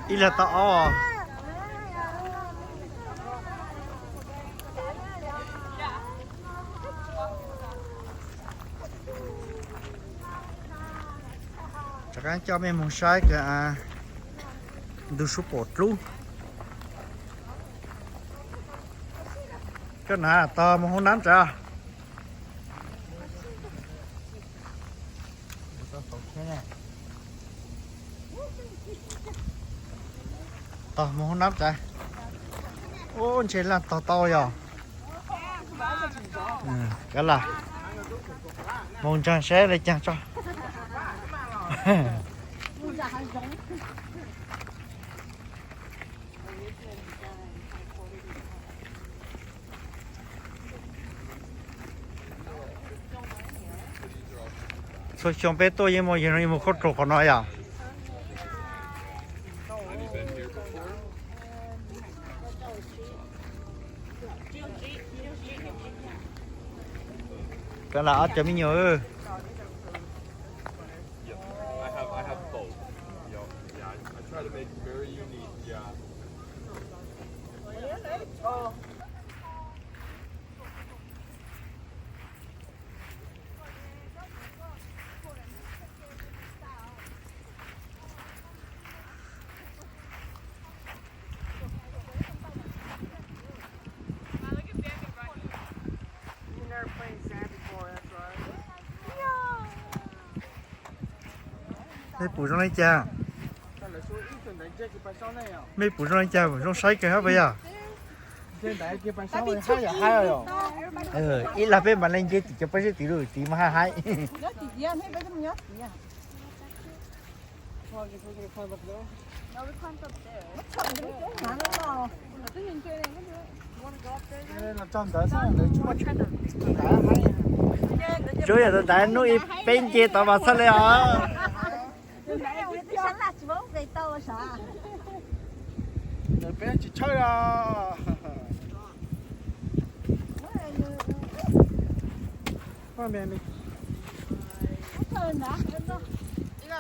Ib leeg tau ob. Rov qab coj mej moog saib kws ntug sub pom dlub. Koj na tog moog hoob nab tsav. Tog moog hoob nab tsav. Ub, ntshe laj tog tau yog. Kav lam moog ntsaag saib le caag tso. Txhua xyoo peb tuaj yeej muaj yawg no yeej mus khaub dluag qhov no yom. Kav lam ob cov me nyuam. Mej pum zoo le caag? Mej pum zoo le caag, zoo saib kawg hab puas yog? Ib lag peb mam le nce tim cov paj zeb tid lug, tid mas haj haib. Tsuav yog tus ntawd nub ib peb nce tod mas txhaj le os. Peb tsis tshawb os.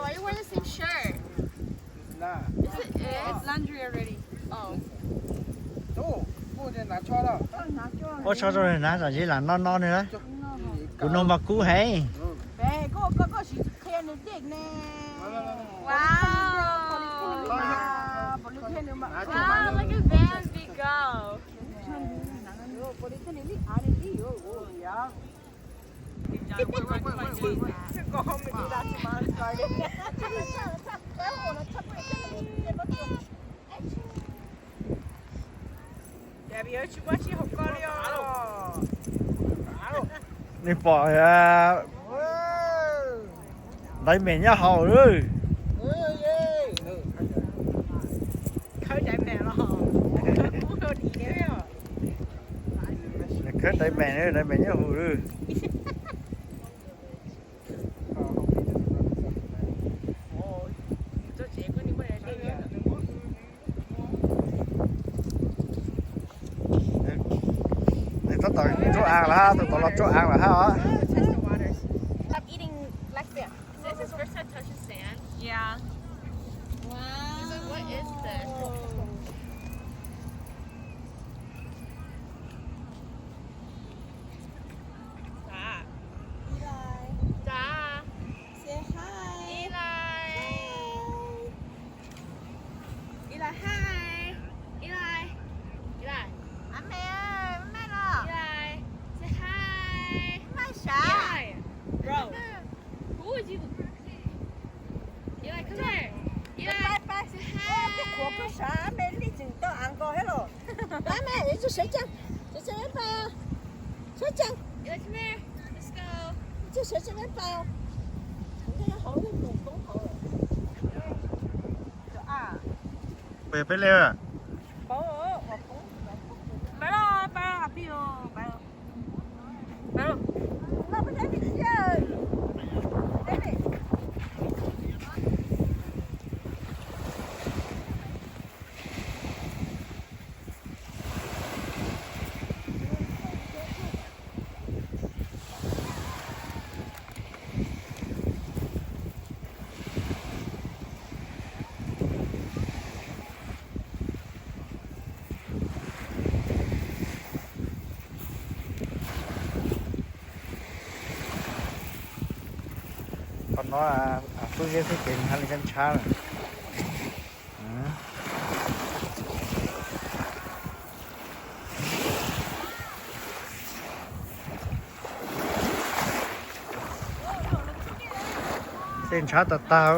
Why you wear the same shirt? Is it, it's laundry already. Oh. Ua tso rau na, tsam zeb lam no no nws. Kuv no mas kub heev. Wow. Wow, look at Bambi go. Nws pom ntaiv mem nyob hauv lawm. Khawb ntaiv mem, ntaiv mem nyob hauv lawm. Nws tab tom tsuab aav lawm hab, tab tom los tsuab aav lawm hab os. This is his first time touching sand. Yeah. Wow. He's like, what is this? Eli. Eli. Say hi. Eli. Hi. Eli, hi. Eli. Eli. Mej, mej los. Eli. Say hi. Mej sav. Eli. Bro. Who would you Eli, come here. Eli, say hi. Koj qhuav koj sav, mej lij tseem tau av nkaus thiab los. Pab mej, sawv tsees, sawv tsees pab pais, sawv tsees. Eli, come here. Let's go. Sawv tsees pab pais. Peb le. Pab los, pab los, pab los. Tub Zeb xwb ces nws haj li ntshab ntshab lawm. Tej ntshav tag tag.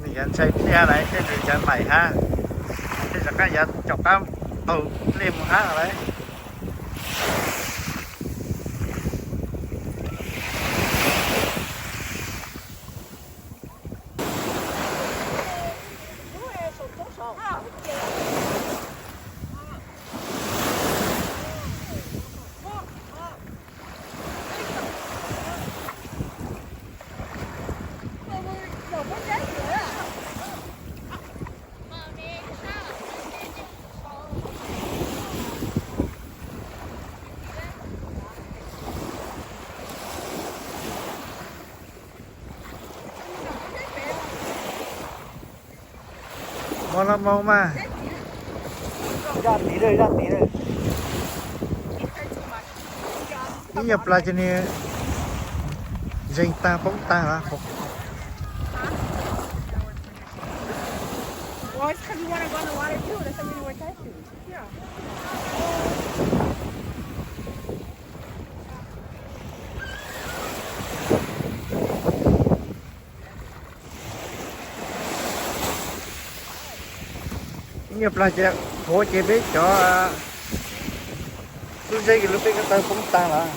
Nws cov ntshai pliaj lawm, tej nws cov maim hab, tej rov qab yav caum qab taug dlej mus hab lawm. Mob los mob mas. Zaj tid lawm, zaj tid lawm. Ib nyuag plas ces nws zeeg tag poob tag lawm. Well, it's 'cause you wanna go in the water too. That's why we didn't wear tennis shoes. Yeah. Ib nyuag plas ces, huv ces peb cov tub zeb kws lub peb ko taw poob tag lawm.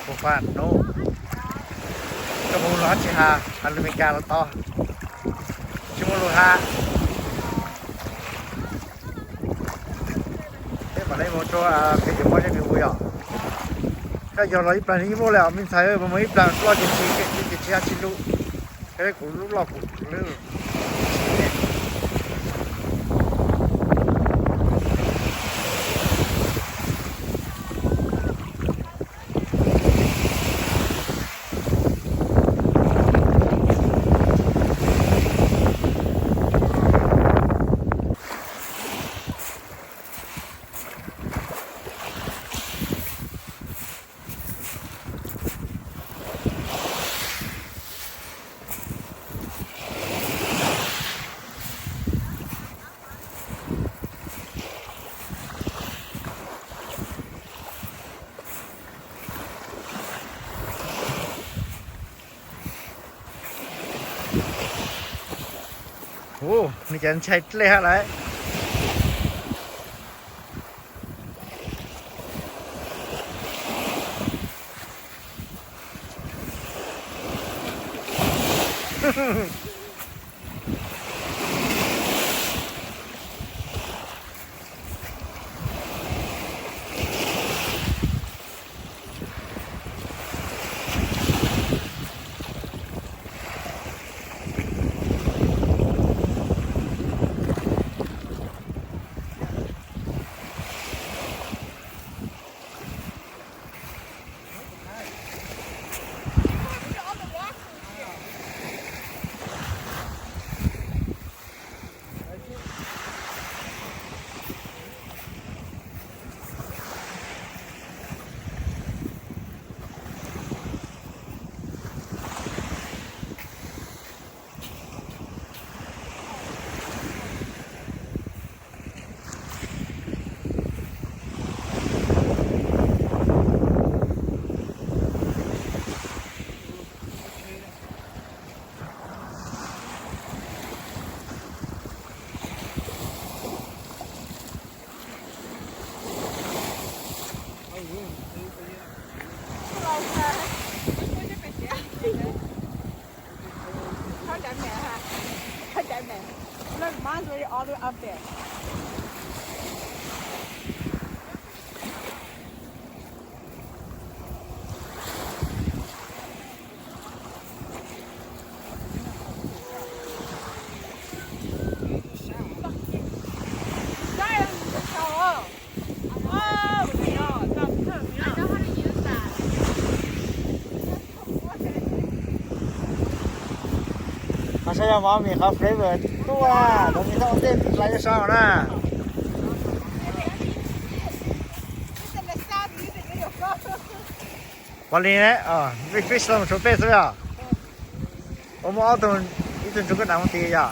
Kuv faj nub, koj mus lug hab tsis has, has lug Mes Kas los tau, tsis muaj lug has. Peb mam li mus rua pem cov mob zeb pem ua yom. Koj yog los ib plag nws yeej muaj le os me ntxhais, mus ib plag loj ces tsis, ces tsis has tsis lug. Koj le kuv lub loj kuv lub. Ua, nws cov ntshai dlej hab lawm. How that man, huh? How that man. Look, mine's already all the way up there. Qhov saib yog mov mis qhov flavor tuaj, lawv mis thaj ua ntej hlais rau saum na. Pom li ne, big fish los tshuav peb xwb yog. Ua muaj ob tug, ib tug ntsuag kab nas mus ti yog.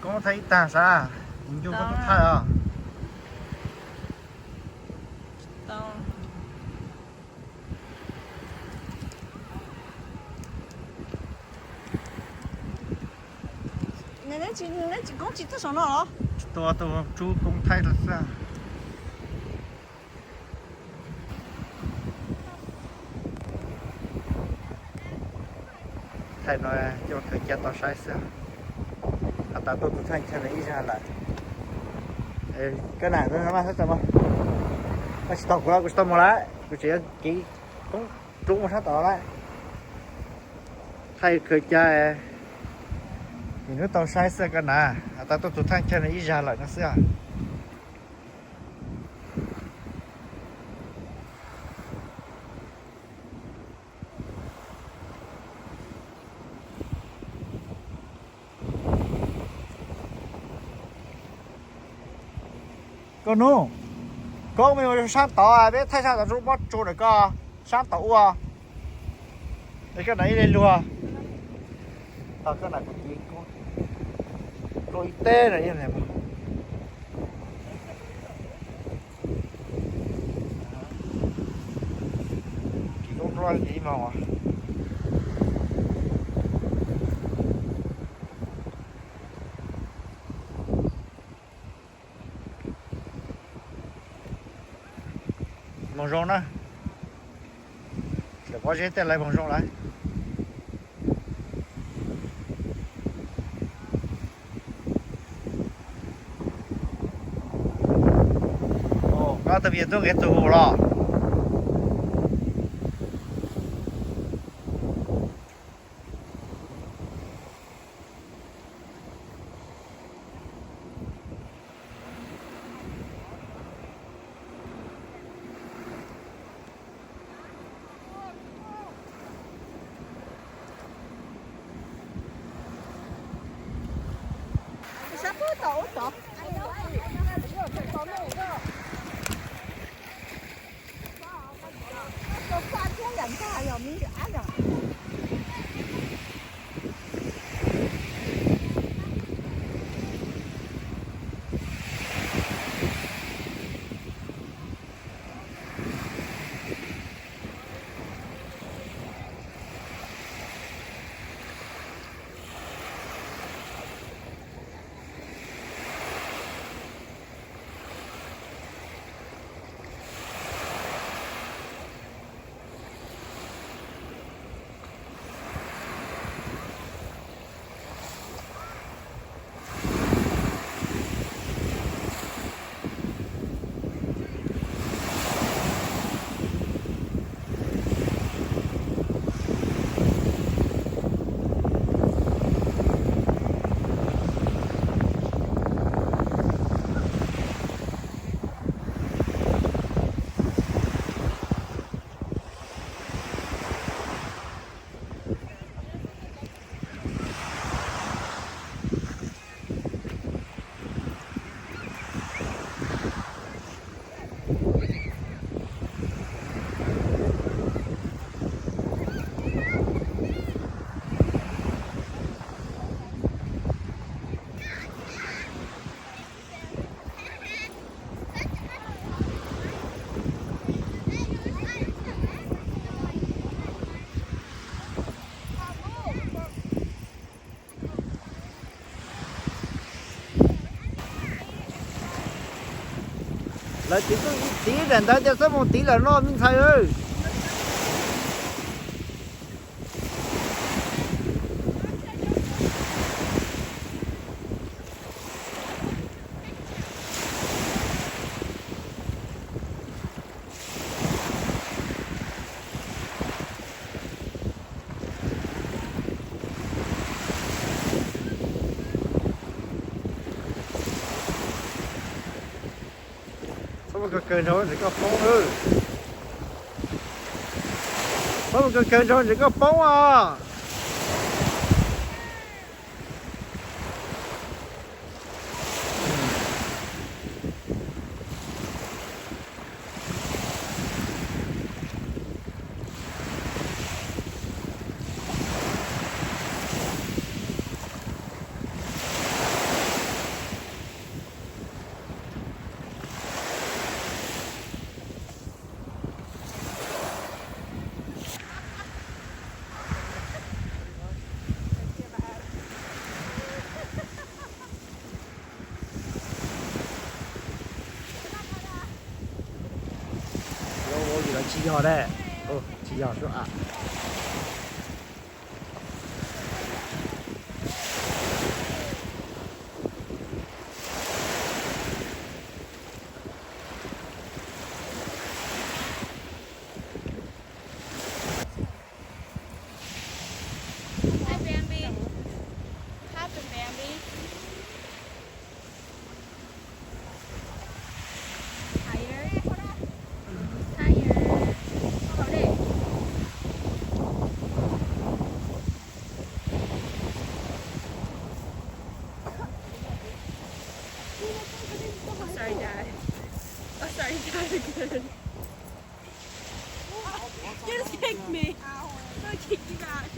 Koob thaij ib tag sav, ncu koj tus thaij os. Neb tsis, neb tsis koob tsis tag saum no los? Tua tus tsub koob thaij xwb. Thaij no coj khaws cia tau saib xwb. Has tas tuaj tus thaij chaw no ib zag lawm. Koj nam, koj tsis tau kuv los kuv tsis tau mus lawm, kuv tseem yuav kev koob rub mus sab tod lawm. Thaij khaws cia, nim hnub tau saib xwb koj nam. Has tas tuaj tus thaij chaw no ib zag lawm no xwb. Koj nug, koj mus ua sab tod, peb thaij sab tod tsuas muab tsu ntawm koj sab tod ua. Es koj nam ib leeg luag, tau koj nam kuv tiv koj ib teb no. Kis koob rub ib moog. Moog zoo na. Lawv pob zeb tej lawv moog zoo lawm. Koj tus me nyuam tub nqe tug mus los? Lawv tiv tuj tiv daim ntawd tias txhob mus tiv lawm no me ntxhais. Txhob mus kawg kawg nrho ntsis koj poob. Txhob mus kawg kawg nrho ntsis koj poob os. Tsis yog, tsis yog sub a. Hi, Bambi. Happen, Bambi. Tired? Tired. Oh, sorry, Dad. Oh, sorry, Dad again. Just kick me. I'll kick you back.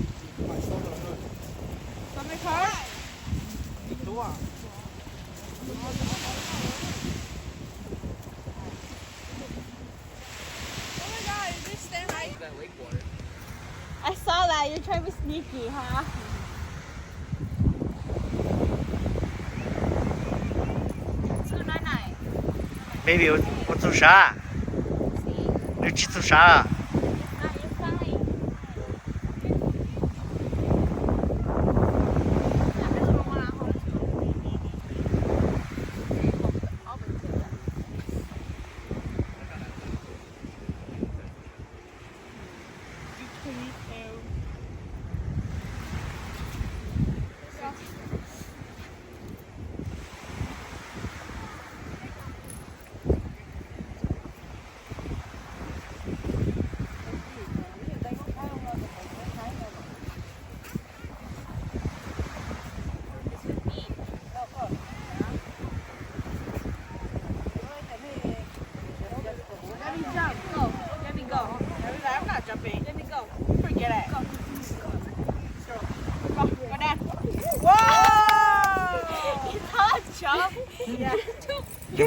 Stomach hurt? Oh my God, is this stand right? I saw that. You're trying to be sneaky, huh? Maybe ua txuj sab. Nws tsis txuj sab.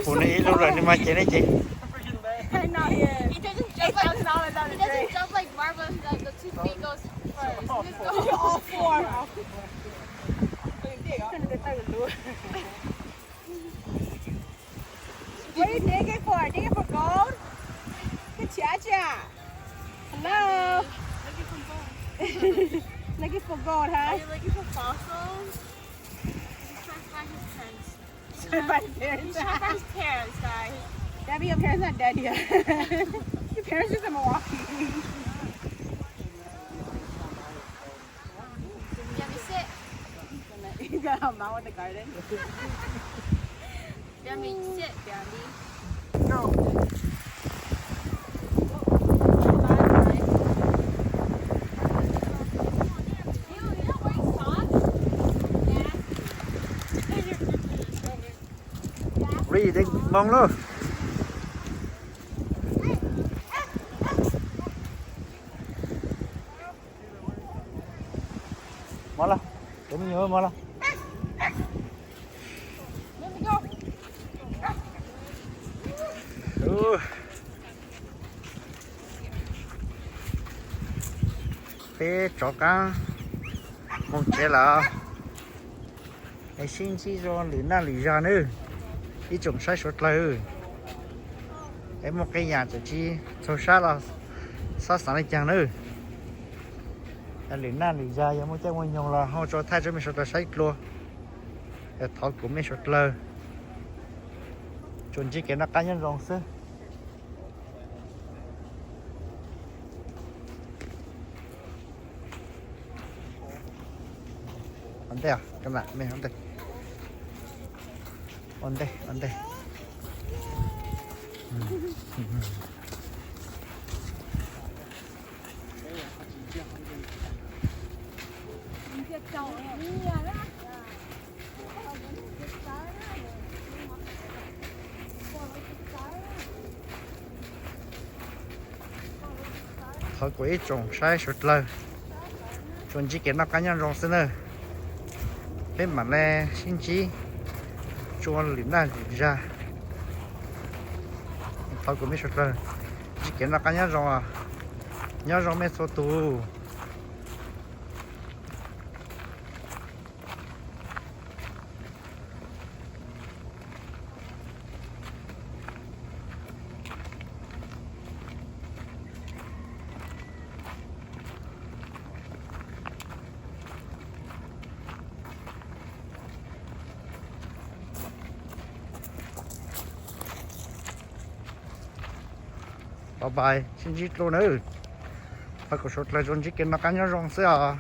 Kuv nws ib lub lawm nws mas ces neb ces. I know, yeah. He doesn't jump like, he doesn't jump like Marvin, like, the two feet goes first. He just goes all four. What are you digging for? Digging for gold? Good cha-cha. Hello. Looking for gold. Looking for gold, huh? Are you looking for fossils? He's trying to find his parents. He's trying to find his parents. He's trying to find his parents, guys. Debbie, your parents not dead yet. Your parents just in Milwaukee. Let me sit. You got a mouth with a garden. Let me sit, Daddy. Ri de mong lawm. Mov los, cov me nyuam mov los. Peb rov qab mus tsev lawm. Es sib ntsib rau lwm naj lwm zag nawb, ib tsoom saib suav dlawg. Es muaj qee yam txawm tsis txaus saib los xob xav li cas nawb. Lwm naj lwm zag yog muaj caij muaj nyoog los ho tso thaij rau mej suav dlawg saib dlua. Thov kuv mej suav dlawg tsuas ntsib kev noj qab nyob zoo xwb. Ua ntej, ua ntej, ua ntej. Thov kuv ib tsoom saib suav dlawg tsuas ntsib kev noj qab nyob zoo xwb nawb. Peb mam le sib ntsib rua lwm naj lwm zag. Thov kuv mej suav dlawg ntsib kev noj qab nyob zoo, nyob zoo mej txhua tus. Bye bye, sib ntsib dlua nawb. Thov kuv suav dlawg tsuas ntsib kev noj qab nyob zoo xwb os.